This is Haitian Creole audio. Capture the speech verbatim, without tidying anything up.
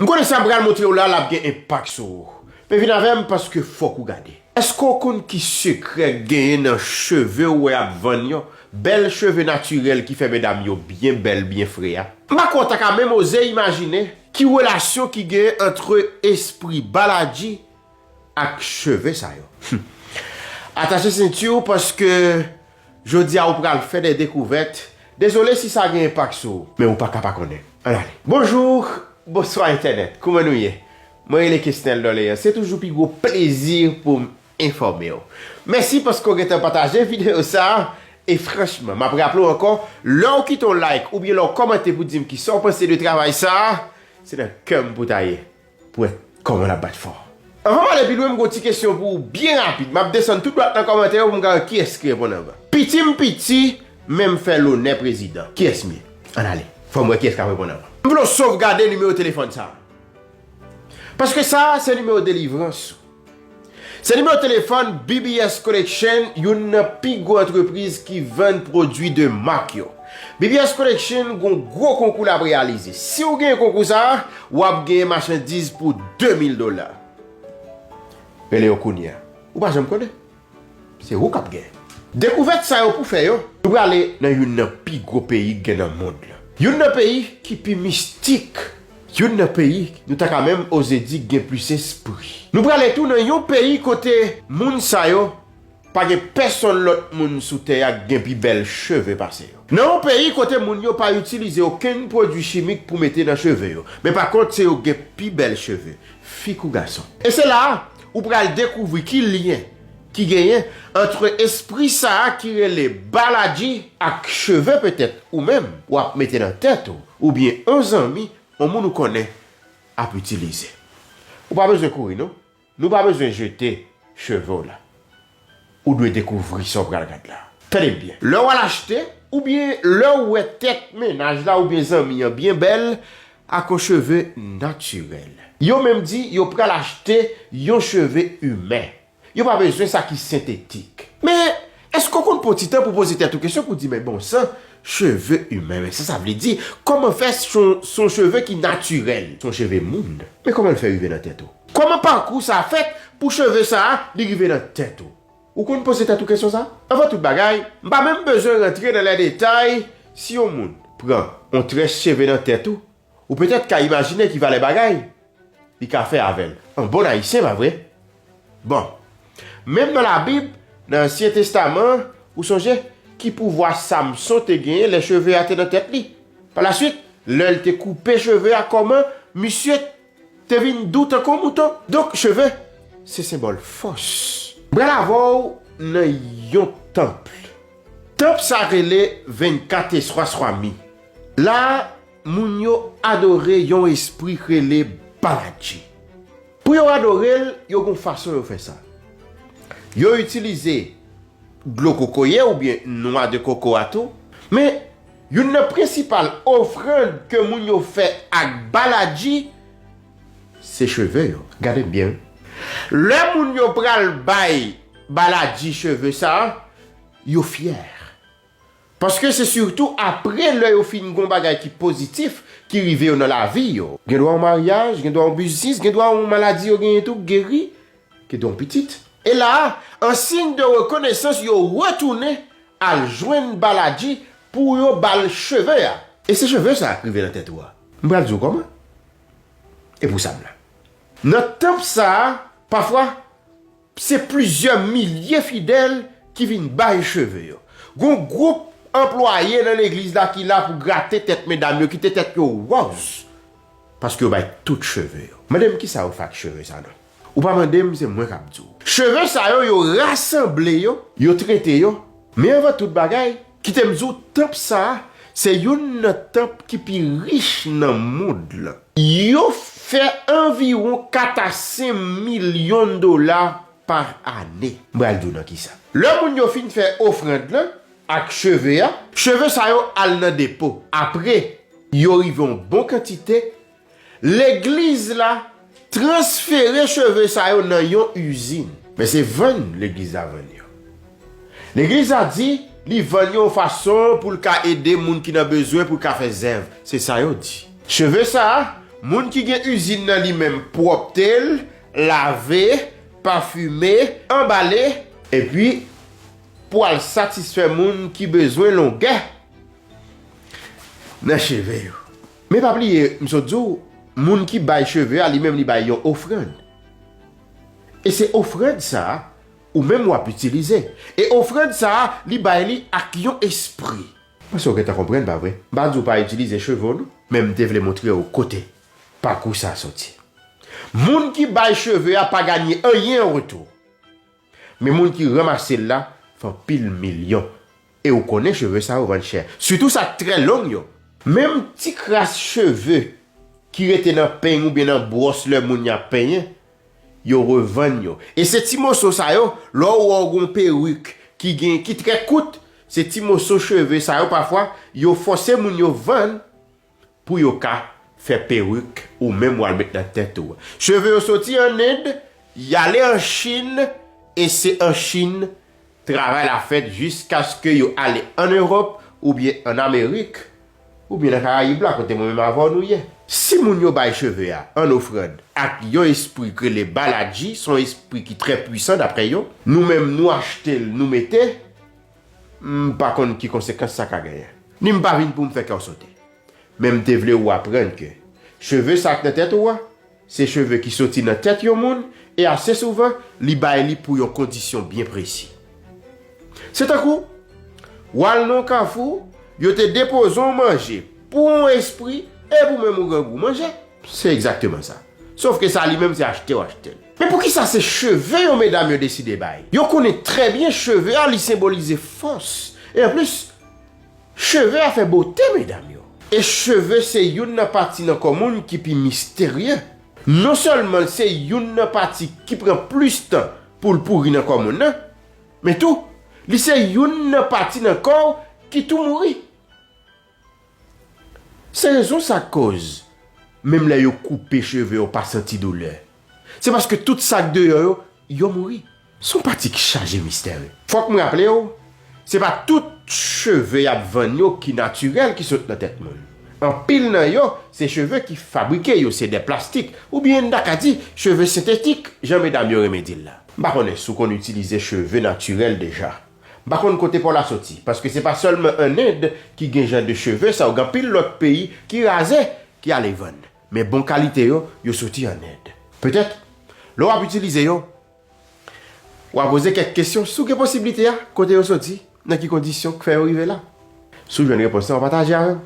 M konnen sa m pral montre w la, l ap gen enpak sou ou. Men vin avè m paske fòk ou gade. Èske w konn ki sekrè k genyen nan cheve w wè y ap vann yo? Bèl cheve natirèl ki fè medam yo byen bèl, byen fre a. M pa kwè w ta ka menm oze imajine ki relasyon ki genyen ant espri baladji ak cheve sa yo. Hum. Atache senti w paske jodi a ou pral fè de dekouvèt. Dezole si sa gen enpak sou ou, men ou pa ka pa konnen. Ann ale. Bonjou, bonswa entènèt. Kouman nou ye? Mwen rele Kesnel Doléan. Se toujou pi gwo plezi pou m enfòme w. Mèsi paske w gentan pataje videyo sa a. E franchman, m ap raple w ankò, lè w kite yon like oubyen lè w kòmante pou di m kisa w panse de travay sa a, se nan kè m pou ta ye pou wè kòman l ap bat fò. Anvan m ale pi lwen, m gen yon ti kesyon pou ou byen rapid. M ap desann tou dwat nan kòmantè yo pou m ka wè kiyès ki reponn anvan. Piti m piti, men m fè lonè prezidan. Kiyès m ye? Ann ale. Fò m wè kiyès k ap reponn anvan. M vle w sovgade nimewo telefòn sa a. Paske sa a se nimewo delivrans ou. Se nimewo telefòn B B S Collection, youn nan pi gwo antrepriz ki vann pwodui de mak yo. B B S Collection gon gwo konkou l ap reyalize. Si w genyen konkou sa a, w ap genyen machandiz pou de mil dola. Rele yo kounye a. Ou pa janm konnen. Se ou k ap genyen. Dekouvèt sa yo pou fè yo, nou prale nan youn nan pi gwo peyi k gen nan mond lan. Youn nan peyi ki pi mistik. Youn nan peyi nou ta ka menm oze di k gen plis espri. Nou prale tou nan yon peyi kote moun sa yo pa gen pèsonn lòt moun sou tè a k gen pi bèl cheve pase yo. Nan yon peyi kote moun yo pa itilize okenn pwodui chimik pou mete nan cheve yo, men pa kont se yo k gen pi bèl cheve, fi kou gason. E se la a ou pral dekouvri ki lyen ki genyen ant espri sa a ki rele baladji ak cheve petèt ou menm w ap mete nan tèt ou, oubyen yon zanmi, yon moun ou konnen ap itilize. Ou pa bezwen kouri non. Nou pa bezwen jete cheve w la. Ou dwe dekouvri sa w pral gad la. Tande m byen. Lè w al achte, oubyen lè w wè tèt mennaj la oubyen zanmi an byen bèl ak yon cheve natirèl. Yo menm di yo pral achte yon cheve imen. Yo pa bezwen sa ki sentetik. Men, èske w konn pran ti tan pou poze tèt ou kesyon pou di, men bon san, cheve imen, men sa sa vle di? Kòman fè s yon, s yon cheve ki natirèl? S yon cheve moun. Men kòman l fè rive nan tèt ou? Kòman pakou sa a fèt pou cheve sa a li rive nan tèt ou? Ou konn poze tèt ou kesyon sa? Anvan tout bagay, m pa menm bezwen rantre nan lè detay si yon moun pran yon très cheve nan tèt ou, ou petèt ka imajine ki valè bagay li ka fè avè l. An bon ayisyen, pa vre? Bon, menm nan Labib, nan Ansyen Testaman, ou sonje ki pouvwa Samson te genyen lè cheve a te nan tèt li? Palaswit, lè l te koupe cheve a, kòman misye te vin dou tankou yon mouton? Donk, cheve se senbòl fòs. M pral avè w nan yon tanp. Tanp sa rele vennkat Eswaswami. La, moun yo adore yon espri k rele Baladji. Pou yo adore l, yo gon fason yo fè sa. Yo itilize dlo kokoye oubyen nwa de koko a tou, men youn nan prensipal ofrann ke moun yo fè ak Baladji, se cheve yo. Gade m byen wi. Lè moun yo pral bay Baladji cheve sa a, yo fyè. Paske se sitou apre lè yo fin gon bagay ki pozitif ki rive yo nan lavi yo. Gen dwa yon maryaj, gen dwa yon biznis, gen dwa yon maladi yo genyen tou k geri, gen dwa yon pitit. E la a, an siy de rekonesans, yo retounen al jwenn Baladji pou yo ba l cheve a. E se cheve sa a k rive nan tèt ou a. M pral di w kòman. E pou sa m la. Nan tanp sa a, pafwa, se plizyè milye fidèl ki vin bay cheve yo. Gon gwoup anplwaye nan legliz la ki la pou grate tèt medam yo, kite tèt yo wòz, paske yo bay tout cheve yo. Mande m kisa yo fè ak cheve sa non. Ou pa mande m, se mwen k ap di w. Cheve sa yo, yo rasanble yo, yo trete yo. Men anvan tout bagay, kite m di w, tanp sa a, se youn nan tanp ki pi rich nan mond lan. Yo fè anviwon kat a senk milyon dola pa ane. M pral di w nan kisa. Lè moun yo fin fè ofrann lan ak cheve a, cheve sa yo al nan depo. Apre yo rive yon bon kantite, legliz la transfere cheve sa yo nan yon izin. Men se vann legliz la vann yo. Legliz la di li vann yo yon fason pou l ka ede moun ki nan bezwen, pou l ka fè zèv. Se sa yo di. Cheve sa a, Moun ki gen izin nan li menm pwòpte l, lave, pafime, anbale, epi pou al satisfè moun ki bezwen longè nan cheve yo. Men pa bliye, m sot di w, moun ki bay cheve a, li menm li bay yon ofrann. E se ofrann sa a, ou menm w ap itilize. E ofrann sa a, li bay li ak yon espri. Paske w gentan konprann, pa vre? M pa di w pa itilize cheve w, non. Men m te vle montre w kote pakou sa a soti. Moun ki bay cheve a pa ganye anyen an retou. Men moun ki ranmase l la fè anpil milyon. E ou konnen cheve sa yo vann chè. Sitou sa k trè long yo. Menm ti kras cheve ki rete nan peny oubyen nan bwòs lè moun y ap penyen, yo revann yo. E se ti moso sa yo, lè w wè w gen yon perik ki gen, ki trè kout, se ti moso cheve sa yo pafwa, yo fòse moun yo vann pou yo ka fè perik ou menm w al met nan tèt ou. Cheve yo soti an End, y ale an Chin, e se an Chin travay la fèt jiskaske yo ale an Ewòp oubyen an Amerik, oubyen nan Karayib la, kote mwen menm avè w nou ye. Si moun yo bay cheve a an ofrann ak yon espri k rele Balaji, se yon espri ki trè pwisan daprè yo, nou menm nou achte l, nou mete, m pa konn ki konsekans sa ka genyen. Ni m pa vin pou m fè kè w sote. Men m te vle w aprann ke cheve sa k nan tèt ou a, se cheve ki soti nan tèt yon moun, e ase souvan, li bay li pou yon kondisyon byen presi. Se tankou, w al nan yon kafou, yo te depoze w manje pou yon espri, e pou menm ou grangou manje. Se egzakteman sa. Sof ke sa li menm se achte w achte l. Men poukisa se cheve yo medam yo deside bay? Yo konnen trè byen cheve a li senbolize fòs. E anplis, cheve a fè bote medam yo. E cheve se youn nan pati nan kò moun ki pi misterye. Non sèlman se youn nan pati ki pran plis tan pou l pouri nan kò moun nan, men tou, li se youn nan pati nan kò w ki tou mouri. Se rezon sa k koz, menm lè yo koupe cheve w pa santi doulè. Se paske tout sa k deyò yo, yo mouri. Se yon pati k chaje mistè wi. Fòk m raple w, se pa tout cheve y ap vann yo ki natirèl ki sot nan tèt moun. Anpil nan yo, se cheve ki fabrike, yo se de plastik, oubyen n ta ka di cheve sentetik, jan medam yo renmen di l la. M pa konnen si w konn itilize cheve natirèl deja. M pa konn kote pa w la soti, paske se pa sèlman an End ki gen jan de cheve sa yo, gen anpil lòt peyi ki raze, ki ale vann. Men bon kalite yo, yo soti an End. Petèt, lè w ap itilize yo, w a poze kèk kesyon sou gen posiblite a, kote yo soti, nan ki kondisyon k fè yo rive la. Si w jwenn repons lan, w a pataje avè m.